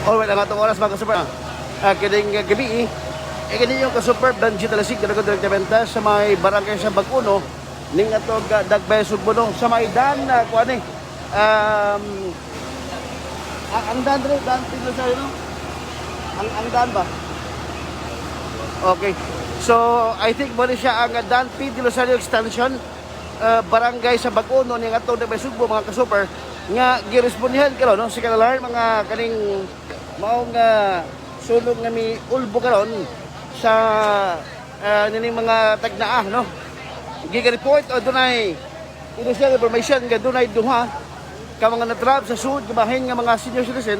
Alright, ang atong oras, mga ka-super. Kining gabi, eh, kini yung ka-super Benji Talasig, kaya direktamente sa may barangay sa Baguno, ning atong Dagbay Sugbo, sa may dan, kuan eh, ang dan dre, dan tiglo sa no? Ang dan ba? Okay. So, I think mo siya ang Dan P. De Rosario Extension, barangay sa Baguno, ning atong Dagbay Sugbo, mga ka-super, nga girespondihan karon, no, second alarm mga kaning maong sunog nga mi ulbo karon sa nining mga tagnaa, no, giga-report o dunay initial information nga dunay duha ka mga natrap sa sud gabahin nga mga senior citizen.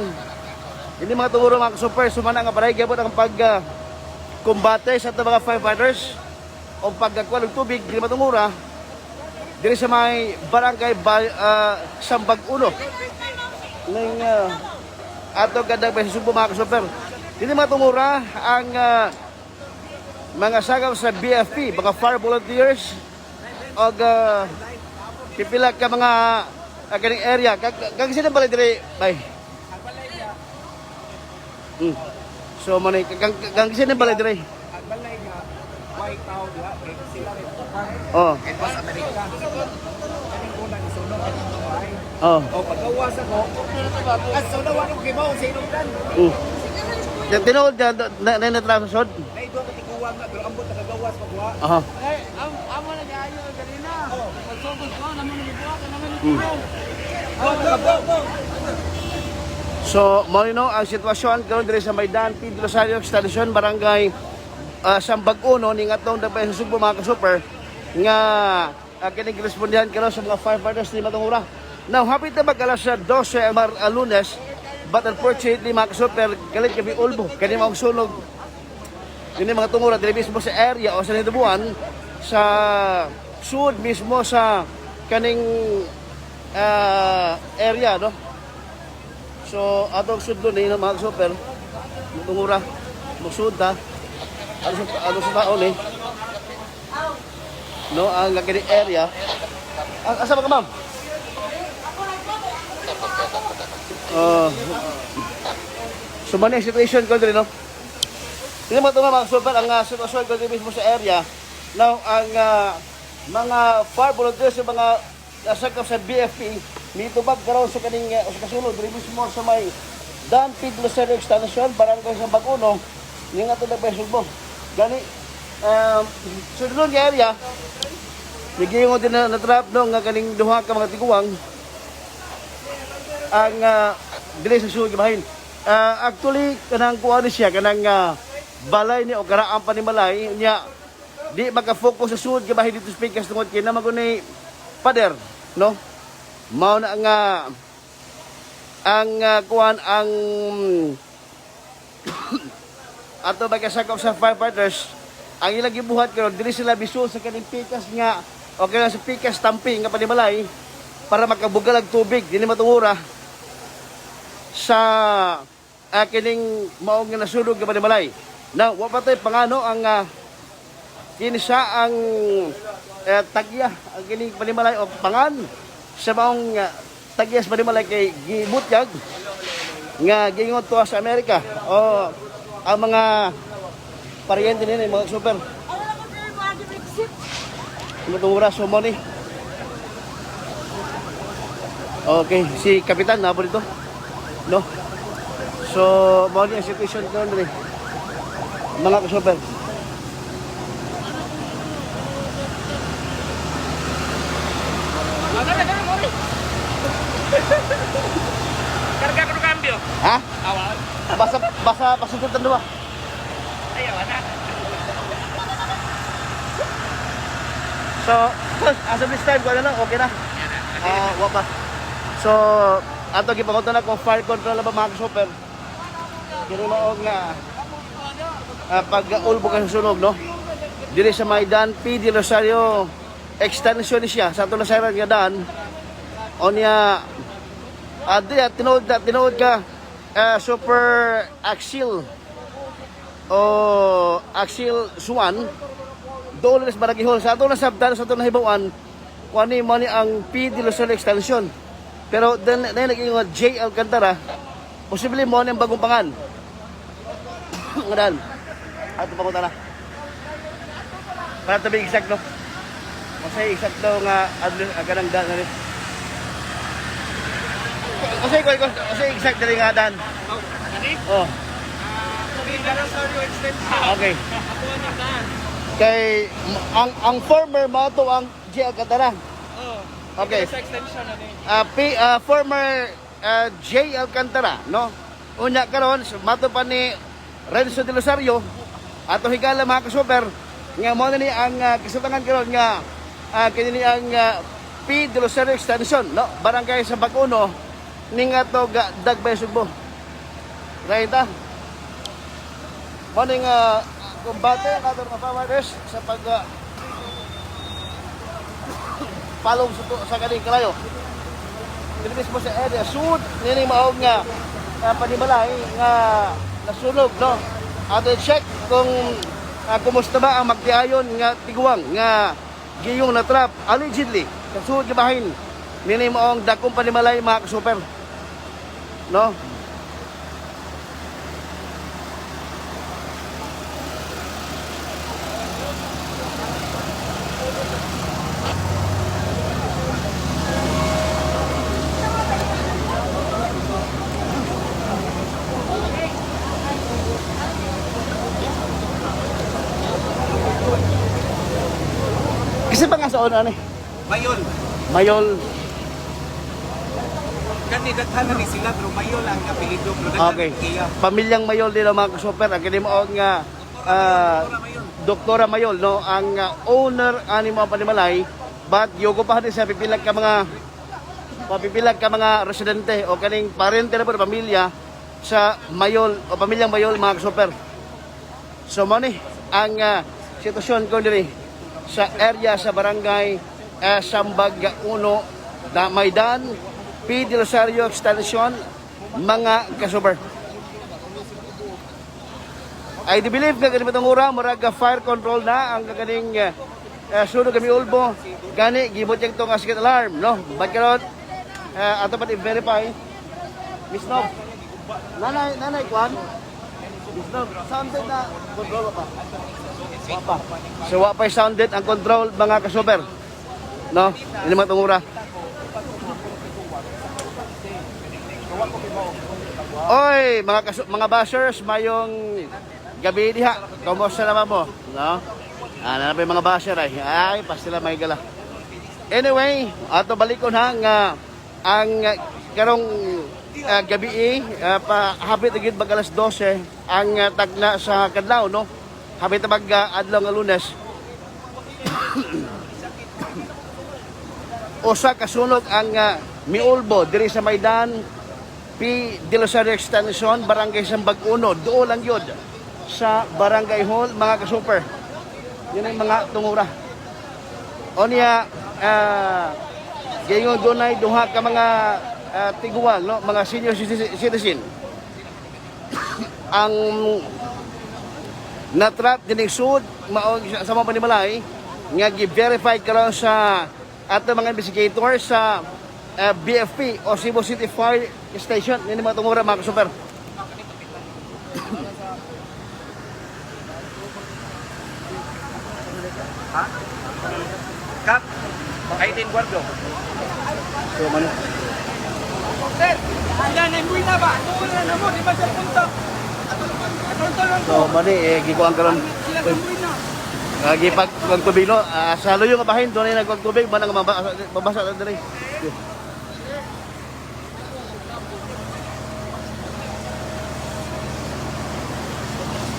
Hindi mga tunguro, mga super, sumana nga paray gyapon ang pag kumbate sa atong mga firefighters o pagkakuha ng tubig dili matungura diri sa may barangay ba, Sambag Uno ning ato kadag sa Subo, mga ka-super. Dili matungura ang mga sagap sa BFP, mga fire volunteers og pipila ka mga kaning area. Kag sino balay diri bay? So man kag kag sino balay diri? Ang balay nga, white tao diha, kay sila rin tukang. Oh. Kay pas Amerika. Kaning una ni sunog ang balay. Oh. O pagawas ako, as sunog anong kibaw sa inugdan. Tinuod na na na na sa sod. Naidwa ko tiguan nga pero ambot nakagawas pagwa. Aha. Eh, amo na kaayo kanina. Pagsugod ko, naman nagbuhat, naman nagbuhat. Go go go go. So, mao ni, no, ang sitwasyon karon diri sa Maydan P. De Rosario Extension, Barangay Sambag Uno ning atong Dagbay sa Sugbo, mga ka-super, nga kining respondihan karon sa mga firefighters ni Matungura. Now, hapit na mag alas 12 ang Lunes, but unfortunately, mga ka-super, galit kami ulbo kani maong sunog kini mga tungura diri mismo sa area o sa nitubuan sa sud mismo sa kaning area, no? So, atong sudlon ni mga super, tungura, musud ta. Ano sa taon eh? No, ang kini area. Asa ba ka, ma'am? So, man ang situation ko diri, no? Hindi mo ito mga super, ang sitwasyon ko diri mismo sa area. Now, ang mga fire volunteers, yung mga nasakop sa BFP, mitubag karon sa kaning sa kasulod diri mismo sa may Dan P. Lucero Extension, Barangay sa Baguno, ning ato na Sugbo. Gani, sudlon nga area, nagiingon din na natrap, no, nga kaning duha ka mga tiguang ang dili sa sud gibahin. Actually kanang kuan ni siya kanang balay ni o karaang panimalay niya di maka-focus sa sud gibahin dito sa pikas tungod kay na maguni pader, no? Mao na nga ang kuan ang ato magkasakop sa firefighters ang ilang gibuhat karon, dili sila bisul sa kaning pikas nga o kaya sa pikas tampi nga panimalay para makabugal ang tubig dili matungura sa kining maong nga nasunog nga panimalay. Now, wa pa tay pangano ang kinsa ang tagya ang kining panimalay o pangan sa maong tagya sa panimalay kay gibutyag nga giingon tuwa sa Amerika o ang mga paryente nila, mga super. Matungura so mo ni. Okay, si Kapitan nabo dito. No? So, mao ni ang situation karon diri, mga ka-super. Karga ko ng cambio. Ha? Awa. Basa basa pasugod tan duha. Ayaw na. So, as of this time, kuha na lang, okay na. Ah, wa pa. So, ato gipangutan na kung fire control na ba, mga ka-super. Kini mao nga pag-ulbo ka sa sunog, no? Diri sa Maidan P. De Rosario Extension ni siya sa ato na siren nga daan. Onya adi tinuod na tinuod ka super axil o axil Swan doon na sa Barangay Hall sa ato na sabdan sa ato na hibawan kung ano mo ni ang P. De Rosario Extension, pero then na naging J. Alcantara, posible mo ni ang bagong pangan nga daan ato papunta na para tabi exact, no? Kasi eksakto nga adlo kanang daan na rin. Kasi kasi exact diri nga daan. Oh. Okay. Kay ang former mo to ang J Alcantara. Okay. Extension na ni. Former J Alcantara, no? Unya karon mato pa ni Renzo de Rosario ato higala, mga kasuper, nga mo na ni ang kasutangan karon nga kini ni ang P. de Rosario Extension, no? Barangay sa Baguno ning ato Dagbay, Sugbo. Right ah. Mo ning kumbate ang ato mga farmers sa pag palong sa kaning kalayo dili mismo sa area sud nini maog nga panimalay nga nasunog, no? Ato check kung kumusta ba ang magtiayon nga tiguang nga giyong na trap allegedly sa sud nga bahin nini maong dakong panimalay, mga kasuper, no? Kasi pa nga sa ono ani? Mayol. Mayol. Kani daghan na ni sila pero Mayol ang apelyido pero daghan Okay. Pamilyang Mayol din ang mga kasuper. Ang kini maong nga Doktora Mayol, no, ang owner ani mga panimalay, but yogo pa din sa papipilag ka mga residente o kaning parente na po na pamilya sa Mayol o pamilyang Mayol, mga kasuper. So mo ni ang sitwasyon ko diri sa area sa barangay Sambag Uno, da Maidan P. De Rosario Extension, mga kasuper. I do believe nga ganito itong ura, murag fire control na ang kaganing sunog kami ulbo. Gani, gibot yung itong sikat alarm, no? But karon, ato pa i-verify. Miss Nob, nanay, nanay, Kwan? Miss Nob, sounded na control pa? Wa pa. So, wa pa sounded ang control, mga kasuper. No? Ini mga itong ura. Oy, mga bashers, mayong gabi diha. Kumusta naman mo? No? Ah, na pa yung mga basher ay. Ay, pa sila may gala. Anyway, ato balikon ha nga ang karong gabi pa hapit na gyud mag alas 12 ang tagna sa kadlaw, no? Hapit na mag adlaw nga Lunes. Usa ka sunog ang miulbo diri sa Maidan P. De Rosario Extension, Barangay Sambag Uno. Doon lang yun sa Barangay Hall, mga kasuper. Yun ang mga tungura. O niya, gayon dunay duha ka mga tiguan, no? Mga senior citizen. Ang natrap dining sud mao sa mga panimalay nga gi-verify karon sa ato mga investigator sa BFP o Cebu City Fire Station nini mga tungura, mga kasuper. Kap. Aiden Guardo. So man Sir, sila na yung na ba? Wala na mo, di ba sir punta? Atol-tolon So man eh gikuan karon sila sa buhay na. Gipag kuang tubig, no? Sa luyo nga bahin doon ay nagkuang tubig manang mabasa, mabasa na diri.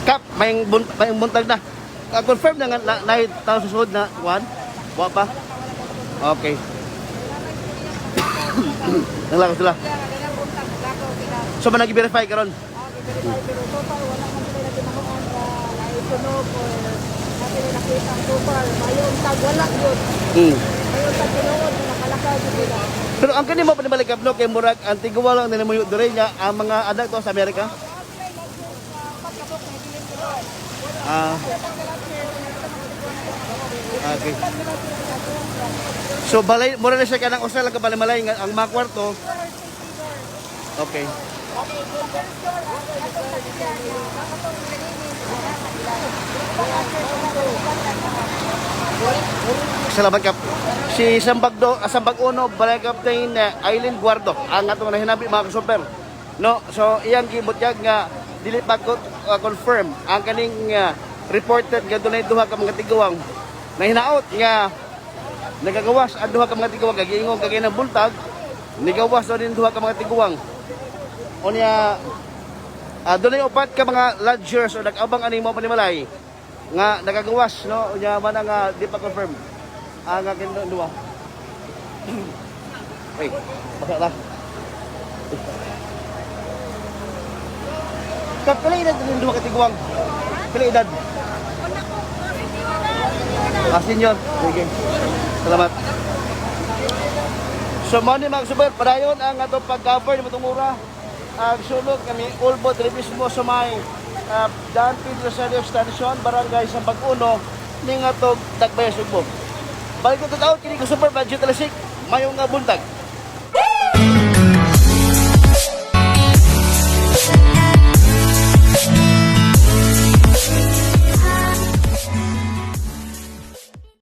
Kap, may buntag na. Confirm na nga na, na, tao susod na kuan? Wa pa? Okay. Nanglakas sila. So man nag-verify karon. I-verify, pero so far wala man sila nagtimahoan nga naisunog or natin nakita so far. Mayong tag wala yun. Mayong tag tinuod na nakalakaw jud sila. Pero ang kani mo panibalik no kay murag ang tiguwa lang nila mo diri nga ang mga anak to sa Amerika. Ah. Okay. So balay mura na siya kanang usa lang ka balay nga ang mga kwarto. Okay. Salamat, Kap. Si Sambagdo, Sambag Uno, Balay Captain Aileen Guardo, ang atong nahinabi, mga kasuper. No, so iyang gibutyag nga dili pa ko confirm ang kaning reported nga dunay duha ka mga tiguang na hinaot nga nagagawas ang duha ka mga tiguang kay giingon kay ng buntag nigawas daw din duha ka mga tiguang. Unya dunay upat ka mga lodgers o nag-abang ani mo panimalay nga nagagawas, no? Unya man nga di pa confirm ang akin duha. Ay, baka na. Kap, pila edad din duha ka tiguang? Pila edad? Ah, senior. Sige. Salamat. So, mo ni mga super, padayon ang atong pag-cover ni Matungura. Ang sunog kami, Ulbo, diri mismo sa may Dan Pedro Rosario Extension, Barangay Sambag Uno, ning atong Dagbayan, Sugbo. Balik ko totoo, kini ko super budget talasik, mayong nga buntag.